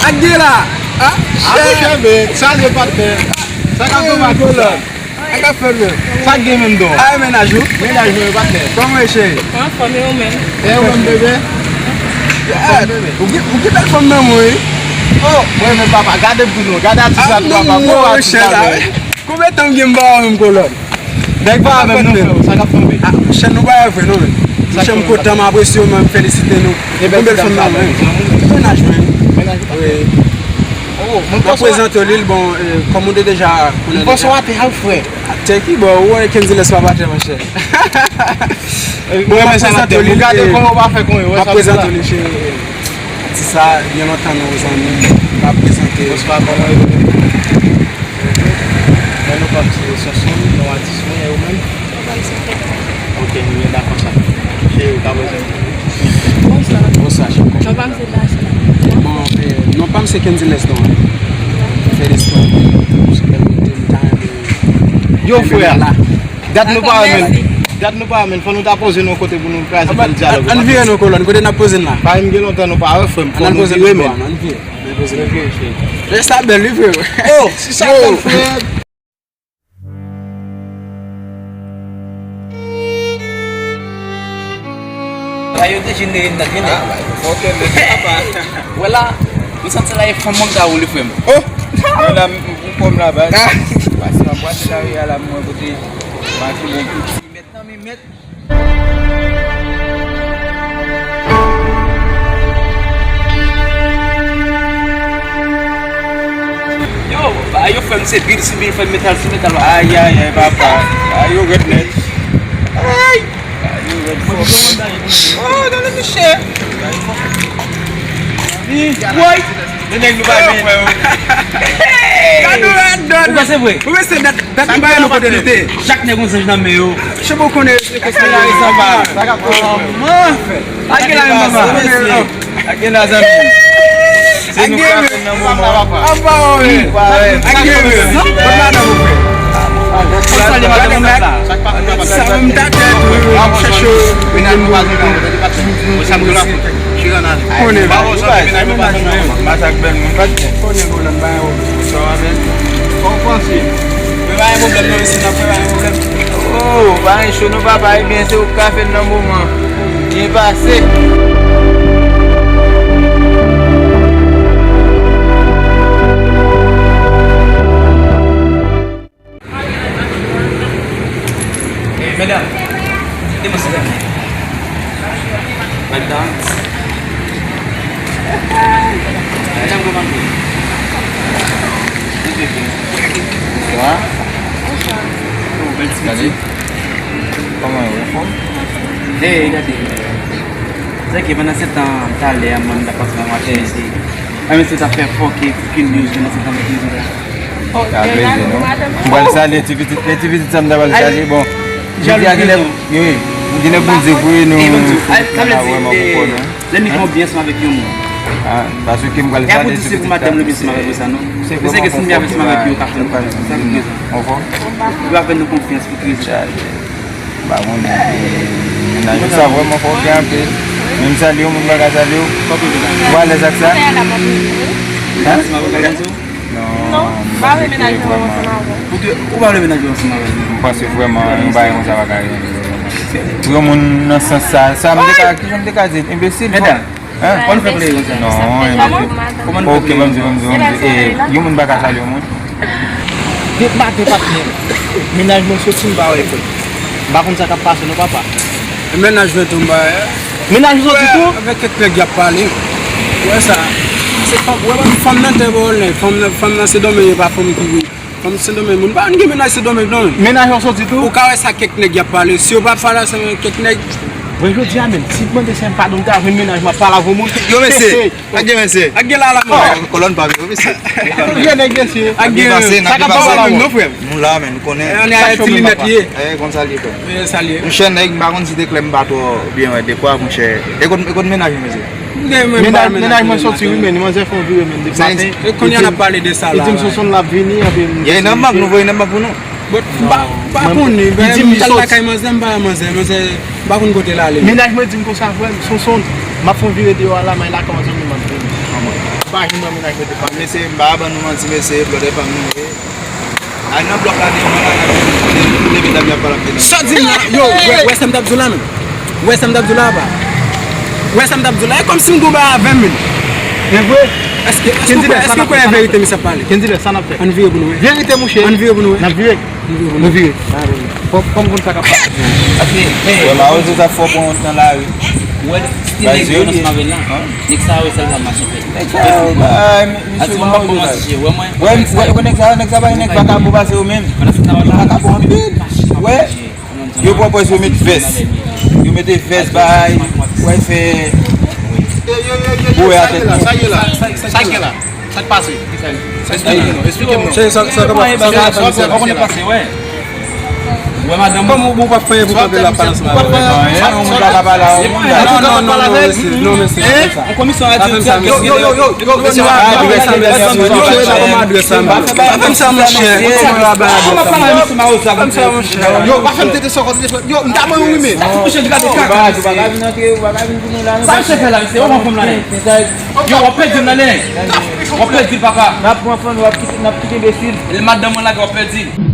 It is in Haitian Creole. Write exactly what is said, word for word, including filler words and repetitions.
Ak gen la. Ah, chè. Chè, men, salye patnè. Sa k ap pase, kolòn? Sa k ap fèt menm? Sa k gen menm don? A, mennaj ou? Mennaj mwen, patnè. Kòman e, cheri? Anfòm, e ou menm? E ou menm, bebe? Ou gen, ou gen bèl fòm nan mwen, wi. Oh, mwen menm, papa, gade bouton, gade atis la, papa. Bon atis la, wi. Konbyen tan m gen m pa wè menm, kolòn? Nèg pa avè m non, frè, sa k ap tonbe? Ah, chè, nou pa wè vre non, men. Chè, m kontan, m apresye w, m felisite nou. Gen bèl fòm nan, men. Mennaj mwen. Mennaj mwen. Wi. M ap prezante w li, bon, eh, kòm ou te deja konnen deja. Bonso atè a, frè. Atè ki bò? Ou wè Kendy Lès pa atè, monchè. Bon, m ap prezante w li, m ap prezante w li, chè. Atis la, gen lontan nou zanmi, m ap prezante. Bonso, kòman e? Mwen, non pa m se Sonson, non atis mwen, e ou menm? Non pa m se Kèt. Ok, nou byen dakò sa. Cheri, ou ka prezante. Bonswa. Bonswa, cheri. Non pa m se Dachna. Bon, eh, non pa m se Kendy Lès, non. Felisitasyon. Yo, frè. Dat nou pa wè menm. Dat nou pa wè menm. Fò nou ta poze nou kote pou nou kraze bèl dyalòg. Ann vire nou, kolòn. Kote n ap poze n la? Pa menm gen lontan nou pa wè, frè m. Fò nou vire menm. Ann vire. Ann poze nou. Lè sa bèl, wi, frè. Oh, si sa bèl, frè. Bagay yo dejenere nèt, wi, nèt. Ah, bagay yo fòkè nèt, papa. Wè la, m santi la e fanm mwen ka woule, frè m. Oh! Mwen la, m, m, m kòm la, baz. Ah! Pase m ap brase lari a la, m wè kote Maki bon piti mèt nan men mèt. Yo, ba yo fè m se bil sou bil, fè m metal sou metal. Ay, ay, ay, papa. Ay, yo rèd nèt. Ay! Ay, yo rèd fò. Oh, gade misye. Woy! Gade w ladan. Ou panse vre? Ou panse dat, dat nou pa yon kote nou te. Chak nèg yon zanj nan men yo. Chè, bon, konnen se konsa la, sa va. Sa ka fè. Lage la, men, papa. Lage la, zanmi. Se nou k ap fè nan moman. Apa, wi. Lage, wi. Kot madanm ou, frè? Fò salye madanm ou la. Sa menm ta tèt, wi, wi, m ap chèche w. Mennaj nou pa gen nan, mennaj nou pa gen nan. Sa m gen la. Konnen. Ba, bon, sa mennaj nou pa gen nan. Masak bèl moun. Konnen, kolòn, ba yo. Sa w ap fè? Kòman w panse? Mwen pa gen pwoblèm non, mesye, n ap fè pa gen pwoblèm. Oh, pa gen cho non, papa, ebyen, se ou k ka fè l nan moman. Byen pase. Medam, demontre sa. Medam. Medam, kòman nou ye? Bonswa. Bonswa. Oh, bèl ti pitit. Kòman ou, anfòm? Hey, gade. Sa ki pandan se tan, talè a, mwen, m t ap pase nan mache isi. Mwen, mesye, t ap fè fòke, fucking news, pandan se tan, fucking news la. Ka plezi, non? M pral salye ti pitit, e ti pitit sa m ta pral salye, bon. Jodi a genlè, wi, genlè Bondye voye nou, nou pa vrèman konprann, wi. Lè m gen konfyans avèk yon moun. Ah, paske m pral salye ti pitit sa. Pou di se pou madanm li, se avèk sa, non. Se vrèman konfyans avèk yo, ka fè nou konfyans. Sa pou di sa. Yo avè nou konfyans pou treze. Pa konnen. Mennaj ou sa vrèman fòkè anpil. Menm salye w, moun pa ka salye w. Ou alèz ak sa? Hein? Non. Pa vle menaj mwen ansanm avè w. Ou te, ou pa vle menaj ou ansanm avè l? M panse vrèman yon bagay konsa pa ka rive. Pou yon moun nan sans sa, sa m te ka, kijan m te ka di, enbesil. Hein? Kòman nou fè pleye konsa? Non, enbesil. Kòman nou fè pleye konsa? Ok, ban m di, ban m di, ban m di. Eh, yon moun pa ka salye yon moun. Depi maten, patnè. Menaj mwen soti, m pa wè, frè. M pa konn sa k ap pase, non, papa. E menaj mwen tou, m pa wè. Menaj ou soti tou? Avèk kèk nèg y ap pale. Ou wè sa? Se fanm, ou wè fanm nan te bò nèg. Fanm nan, fanm nan Sendomeng, e pa fanm ki, fanm Sendomeng. Moun pa konn gen menaj Sendomeng, non. Menaj ou soti tou? Ou ka wè sa kèk nèg y ap pale. Si yo pa pale ansanm avèk kèk nèg. Mwen jodi a menm, si m mande sè m padon, m ta jwenn menaj, m ap pale avè yon moun. Yo, mesye. Ak gen mesye. Ak gen la la mò. Kolòn pa vre mesye. Ak gen nèg mesye. Ak gen pase, sa ka pase menm non frè m. Nou la men nou konnen. An e ti linèt ye. Eh, konsa l ye frè. Ye salye. Monchè nèg m pa konn si te klè m pa twò byen wè dekwa monchè. E kot e kot menaj ou mesye? Menaj mwen soti wi men manzè fè yon vire men depi maten. E kounye a n ap pale de sa la. Li di m Sonson l ap vini epi m. Ye nan bank nou voye nan bank pou nou. But m pa m pa konnen. Li di m li sot. Lakay manzè m pa wè manzè, manzè m pa konn kote l ale. Menaj mwen di m konsa frè m, Sonson, m ap fè yon vire deyò a la, m al lakay yon zanmi m ap vini. M pa janm wè menaj mwen depi maten. Mesye, m pa ban nou manti mesye, blòdè pa m nou ye. Al nan blòk la devan la, n ap leve dam y ap pale ap devan. Sa w di m la, yo, wè, wè sa m t ap di w la menm. Wè sa m t ap di w la apa. Wè sa m t ap di w la, e kòmsi m gon bagay avè m menm. E vre? Èske, èske w kwè, èske w kwè e verite misye ap pale? Kendy, sa n ap fè? Ann vire pou nou wè. Verite mouche. Ann vire pou nou wè. N ap vire. Nou vire. Fò m konn sa k ap pase. Wè mawozo sa fò pran wont nan lari. Wè ti nèg yo nan smaven lan. Nèg sa yo sèl sa mache fè. Nèg sa yo bay misye mawozo sa. Wè wè nèg sa nèg sa bay nèg vakabon pase yo menm. Yo vakabon anpil. Wè. Yo pran pwès yo met vès. Yo mete vès bay. Wè fè. Boure atèt. Sa k ye la? Sa k ye la? Sa k pase? Esplike m non. Esplike m non. Sa k ap pase? Sa k ap pase? Wè madanm. Kòman ou pa fè pou kanpe la pale ansanm avè mwen? Non, non, non, non, mesye. Non, mesye. Yon komisyon a di yo yo yo yo yo mesye. Pa fè m sa monchè. Pa fè m sa monchè. Yo pa fè m tete sou kò telefòn. Yo m ta ban yon wi men. Sa se monchè di gade ka. Sa misye fè la mesye. Ou konn fanm la. Yo w ap pèdi m nan nen. W ap pèdi l papa. N ap pran fanm w ap kite n ap kite enbesil. Madanm mwen lage w ap pèdi l.